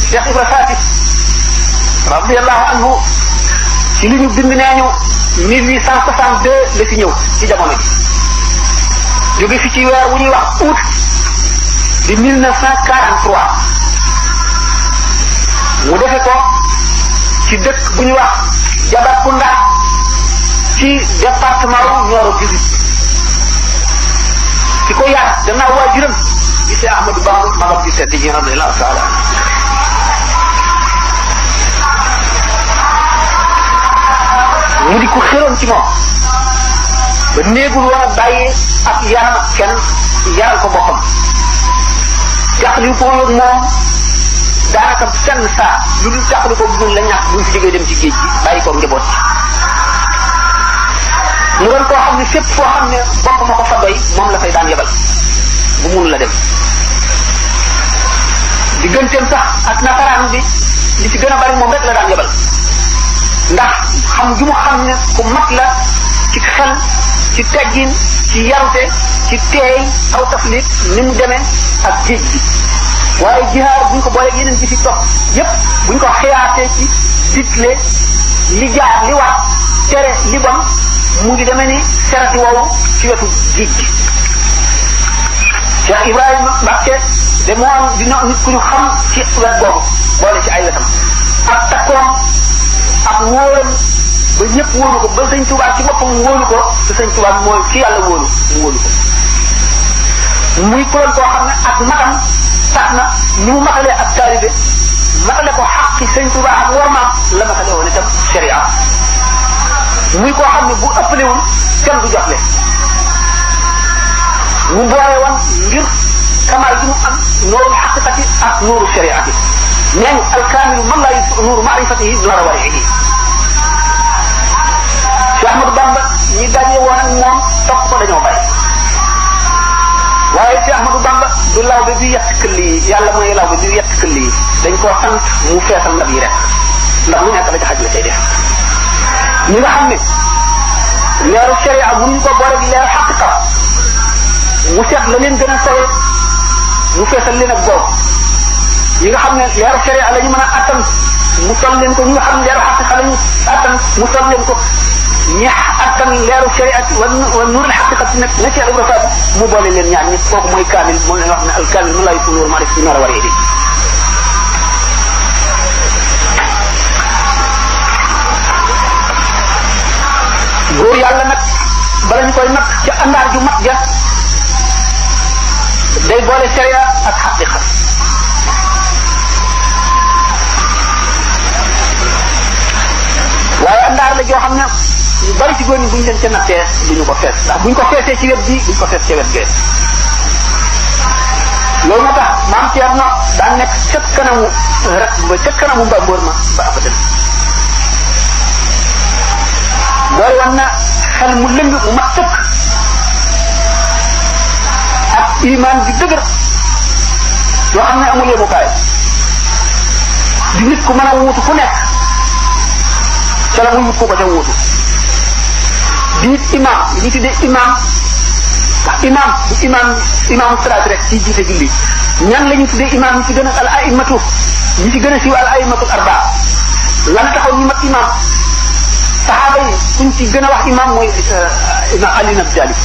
Cheikh Ibra Faty radiyallahu anhu ci li ñu bind nee ñu 1862 la fi ñëw ci jamono ji jóge fi ci weer wu ñuy wax août di 1943 mu defe ko ci dëkk bu ñuy wax Jabakounda ci département wu Nioro du Sud ci ko yar gannaaw waajuram di Cheikh Ahmadou Bamba magam di tedd ji radiyallahu taala mu di ko xëroon ci moom ba néegul woon a bàyyee ak yaram ak kenn yaral ko boppam jàqali ko yoon moom daanaka kenn saa lu dul jàqali ko buñ la ñàkk buñ fi jógee dem ci géej gi bàyyi ko njaboot mu doon koo xam ne fépp foo xam ne bopp ma ko fa doy moom la fay daan yebal bu mun la dem digganteem sax ak nasaraan bi li ci gën a bari moom rek la daan yebal ndax xam ju mu xam ne ku mat la ci xel ci teggin ci yarute ci teey aw taflit ni mu demee ak géej gi waaye jihaar buñ ko booleeg yeneen bi fi topp yépp buñ ko xiyaatee ci digle li jaar li war tere li bon mu ngi demee ni serati woowu ci wetu géej gi Cheikh Ibrahima Mbacke de moom dina nit ku ñu xam ci wet boobu boole ci ay wetam ak takkoom ak wóoram ba ñëpp wóolu ko ba sëñ Tuubaa ci boppam wóolu ko te sëñ Tuubaa mooy ki yàlla wóolu mu wóolu ko muy kuloon koo xam ne ak matam tax na ni mu matalee ak taalibe matale ko xaqi sëñ Tuubaa ak wormaam la matale woon itam sharia muy koo xam ne bu ëppalewul kenn du joxle mu boole woon ngir kamaal gi mu am nuurul xaqiqati ak nuuru shariati nee ñu alkaamilu man laa yusuf nuuru maarifatihi nuura warihi Cheikh Ahmadou Bamba ñi daje woon ak moom topp ko dañoo bari waaye Cheikh Ahmadou Bamba du law ba bi yett këll yi yàlla mooy law ba bi yett këll yi dañ koo sant mu feesal ndab yi rek ndax lu nekk la ci xaj la tey def ñi nga xam ne leeru sharia mënuñ ko boole leeru xaqiqa mu seet la leen gën a sawe mu feesal leen ak boobu ñi nga xam ne leeru sharia la ñu mën a attan mu sol leen ko ñi nga xam ne leeru xaqiqa la ñu attan mu sol leen ko ñi attan leeru sharia wa nuurul xaqiqati nag na ci Ibra Faty mu boole leen ñaar ñëpp kooku mooy kaamil moo leen wax ne al kaamil mu lay sunuur ma def ci nar a waree di góor yàlla nag bala ñu koy nag ca àndaar ju mat ja day boole sharia ak xaqiqa waaye àndaar la joo xam ne ñu bari ci góor ñi buñ leen ca nattee duñu ko fees ndax buñ ko feesee ci wet bi duñ ko fees ca wet gee loolu moo tax maam Thierno daan nekk ca kanamu rek ba ca kanamu mbamboor ma ba abadan boole woon na xel mu lëng mu mat sëkk ak iman bi dëgër yoo xam ne amul yemukaay di nit ku mën a wuutu ku nekk ca la muy wut ko ko ca wuutu di nit imam li ñu tuddee imam ndax imam bu imam salaat rek ci jiite julli ñan la ñu tuddee imam ñi ci gën a al aimatu ñi ci gën a siiw al aimatu arba lan taxaw ñu mat imam saxaaba yi kuñ ci gën a wax imam mooy imam Ali ibn Abi Talib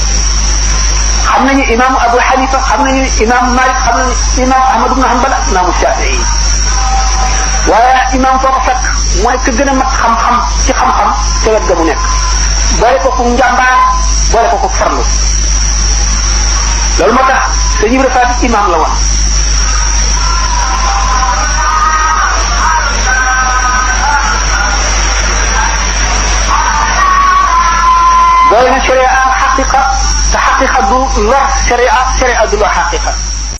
xam nañu imam Abu Hanifa xam nañu imam Malik xam nañu imam Ahmad ibn Hanbal ak imam Shafi'i waaye imam foo ko fekk mooy ka gën a mat xam-xam ci xam-xam ca wet ga mu nekk boole ko ku njàmbaar boole ko ku farlu loolu moo tax Sëñ Ibra Faty imam la woon boole na sharia ak xaqiqa te xaqiqa du lor sharia sharia du lor xaqiqa